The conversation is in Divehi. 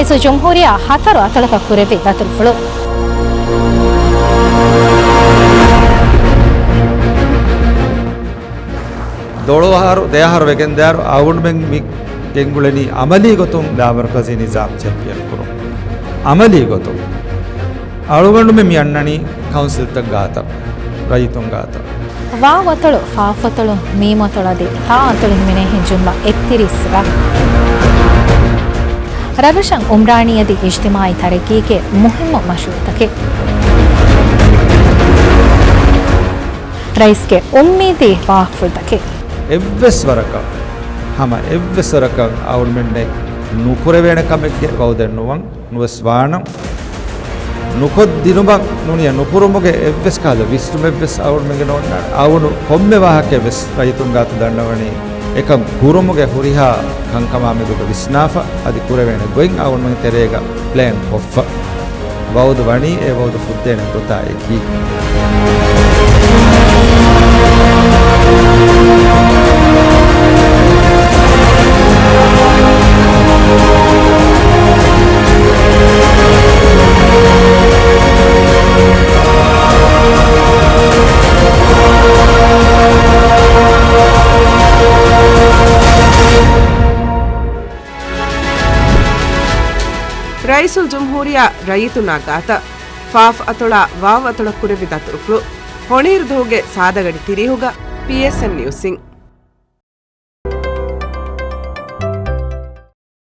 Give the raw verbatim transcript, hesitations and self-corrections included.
ރައީސުލްޖުމްހޫރިއްޔާ ހަތަރު އަތޮޅަކަށް ކުރެއްވި ދަތުރުފުޅު. ދޮޅު އަހަރު، ދެ އަހަރު ވެގެންދާއިރު އަޅުގަނޑުމެން މި ގެންގުޅެނީ އަމަލީ ގޮތުން ލާމަރުކަޒީ ނިޒާމް ޗެމްޕިއަން ކުރުން. އަމަލީ ގޮތުން. އަޅުގަނޑުމެން މި އަންނަނީ ކައުންސިލްތައް ގާތަށް، ރައްޔިތުން ގާތަށް. ވާވް އަތޮޅު، ފާފް އަތޮޅު، މީމް އަތޮޅު އަދި ތާ އަތޮޅު ހިމެނޭ ހިންޖުންވާ އެއްތިރީސް ރަށް. ރަށްރަށަށް އުމްރާނީ އަދި އިޖްތިމާޢީ ތަރައްގީގެ މުހިއްމު މަޝްރޫޢުތަކެއް. ރައީސްގެ އުއްމީދީ ވާހަކަފުޅުތަކެއް. އެއްވެސް ވަރަކަށް، ހަމަ އެއްވެސް ވަރަކަށް އަޅުގަނޑުމެންނެއް ނުކުރެވޭނެ ކަމެއްގެ ވައުދެއް ނުވަން، ނުވެސް ވާނަން. ނުކޮށްދިނުމަށް ނޫނީ ނުކުރުމުގެ އެއްވެސް ކަހަލަ ވިސްނުމެއްވެސް އަޅުގަނޑުމެންގެ ނޯންނާނެ. އަޅުގަނޑު ކޮންމެ ވާހަކައެއްވެސް ރައްޔިތުން ގާތު ދަންނަވަނީ އެކަން ކުރުމުގެ ހުރިހާ ކަންކަމާ މެދުގަ ވިސްނާފަ، އަދި ކުރެވޭނެ ގޮތް އަޅުގަނޑުމެން ތެރޭގަ ޕްލޭން ކޮށްފަ. ވައުދު ވަނީ އެ ވައުދު ފުއްދޭނެ ގޮތާ އެކީ. ރައީސުލްޖުމްހޫރިއްޔާ ރައްޔިތުންނާ ގާތަށް ފާފް އަތޮޅާ ވާވް އަތޮޅަށް ކުރެއްވި ދަތުރުފުޅު. ހޮނިއިރު ދުވަހުގެ ސާދަގަޑި ތިރީހުގަ ޕީއެސްއެމް ނިއުސްއިން.